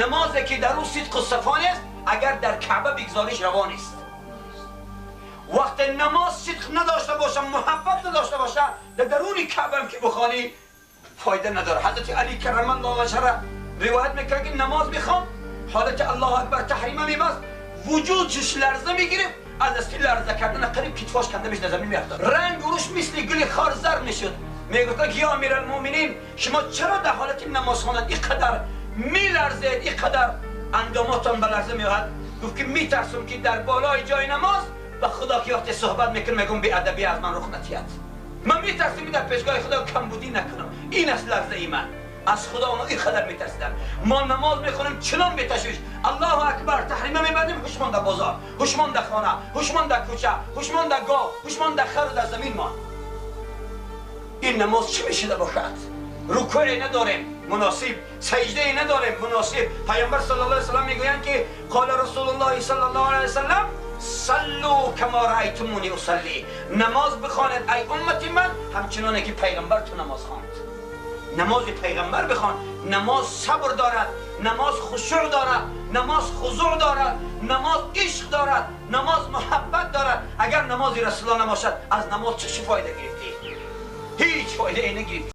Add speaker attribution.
Speaker 1: نمازی که در او صدق و صفا نیست، اگر در کعبه بگذاریش روا نیست. وقت نماز صدق نداشته باشه، محبت نداشته باشه، در درون کعبه هم که بخوانی فایده نداره. حضرت علی کرم الله وجهه روایت میکنه که نماز میخوان، حالت الله اکبر تحریمه میبست، وجودش لرزه میگرفت، از دستی لرزه کردن قریب کتفاش کنده میشد، زمین میافتاد، رنگ روش مثل گل خار زرد میشد. میگفتن که یا امیرالمومنین، شما چرا در حالت نماز خواندن اینقدر میلرزید، اینقدر انداماتان به لرزه میاد؟ گفت که میترسم که در بالای جای نماز به خدا که وقتی صحبت میکنم میگم بی ادبی از من رخ نتید، من میترسم که در پیشگاه خدا کمبودی نکنم. این است لرزه ای من از خدا. اونا اینقدر میترسیدن. ما نماز میخونیم چنان بی‌تشویش، الله اکبر تحریمه میبندیم، هوشمان در بازار، هوشمان در خانه، هوشمان در کوچه، هوشمان در گاو، هوشمان در خر و در زمین ما. این نماز چی میشه باشد؟ رکوع نداریم مناسب، سجده نداریم مناسب. پیامبر صلی الله علیه و سلم میگویند که قال رسول الله صلی الله علیه و سلم صلوا کما رأیتمونی اصلی. نماز بخوانید ای امت من همچنانه که پیغمبر تو نماز خواند. نماز پیغمبر بخوان. نماز صبر دارد، نماز خشوع دارد، نماز خضوع دارد، نماز عشق دارد، نماز محبت دارد. اگر نماز رسول الله نباشد از نماز چه فایده گرفتی؟ هیچ فایده ای نگرفتی.